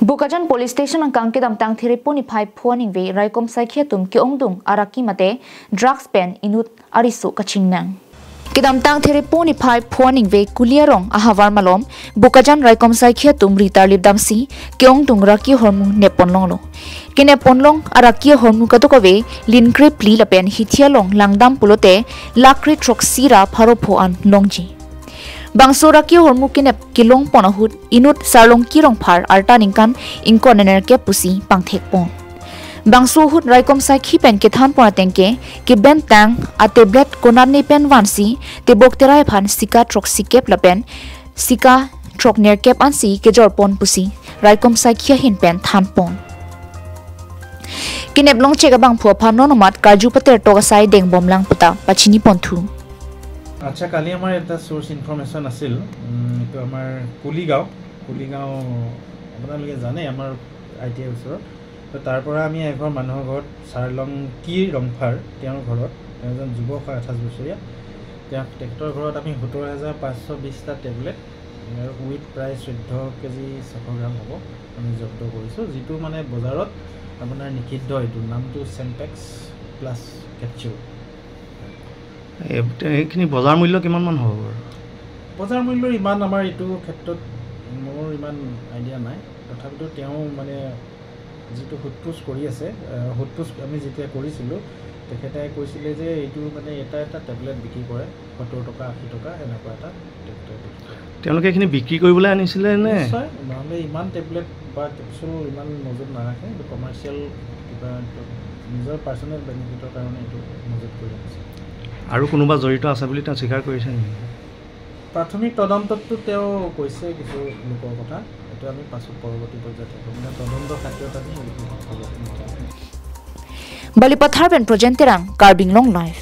Bokajan police station ang kangkidam tang thiriponi phai phoning ve raikom sai tum ki ongdung araki mate drugs pen inut arisu kachingnang kidam tang thiriponi phai phoning ve kuliarong ahawar malom Bokajan raikom sai tum ritar lipdam si ki ongdung raki hormu nepon lo kine ponlong araki hormu katokove linkre pli lapen hithialong langdam pulote lakri troxira pharopho an longji bangsora ki hormu kinep kilong ponahut inut sarlong kirong phar arta ningkan ingkonener ke pusi pangthek pon bangsu hut raikom sai khipen ke than pona tengke ke ben tang a tablet konan ni pen wansi te bokterai phan sika troxi kep lapen sika trokner kep ansi ke jor pon pusi raikom sai khia hin pen than pon kinep long chega bang phua phan nonomat karju pater toga sai deng bomlang puta pachini ponthu। আচ্ছা, কালি আমাৰ এটা source information আছিল, এইটো আমাৰ কুলিগাঁও আপোনালোকে জানে আমাৰ I T I ওচৰত। তো তাৰ পৰা আমি এঘৰ মানুহৰ ঘৰত চাৰলং কি ৰংফাৰ তেওঁৰ ঘৰত, তেওঁ এজন যুৱক হয় 28 বছৰীয়া, তেখেতৰ ঘৰত আমি 17,520টা টেবলেট আৰু উইথ প্ৰায় 14 কেজি 600 গ্ৰাম হ'ব আমি জব্দ কৰিছোঁ, যিটো মানে বজাৰত আপোনাৰ নিষিদ্ধ। এইটো নামটো চেম্পেক্স প্লাছ কেপচিউল। এইখিনি বজাৰ মূল্য কিমানমান হ'ব বাৰু? বজাৰ মূল্য ইমান আমাৰ এইটো ক্ষেত্ৰত মোৰ ইমান আইডিয়া নাই, তথাপিতো তেওঁ মানে যিটো সোধ-পোছ কৰি আছে, সোধ-পোছ আমি যেতিয়া কৰিছিলোঁ তেখেতে কৈছিলে যে এইটো মানে এটা এটা টেবলেট বিক্ৰী কৰে 70 টকা 80 টকা এনেকুৱা এটা টেবলেট বিক্ৰী কৰে। তেওঁলোকে এইখিনি বিক্ৰী কৰিবলৈ আনিছিলে নে? নিশ্চয়, নহ'লে ইমান টেবলেট বা কেপচুল ইমান মজুত নাৰাখে, এইটো কমাৰ্চিয়েল কিবা নিজৰ পাৰ্চনেল বেনিফিটৰ কাৰণে এইটো মজুত কৰি ৰাখিছে। আৰু কোনোবা জড়িত আছে বুলি তেওঁ স্বীকাৰ কৰিছে নেকি? প্ৰাথমিক তদন্তততো তেওঁ কৈছে কিছু লোকৰ কথা, এইটো আমি পাছত পৰৱৰ্তী পৰ্যায়ত মানে তদন্ত ক্ষেত্ৰত আমি বালিপথাৰ বেন প্ৰজেণ্টেৰাং কাৰ্বিং লং লাইফ।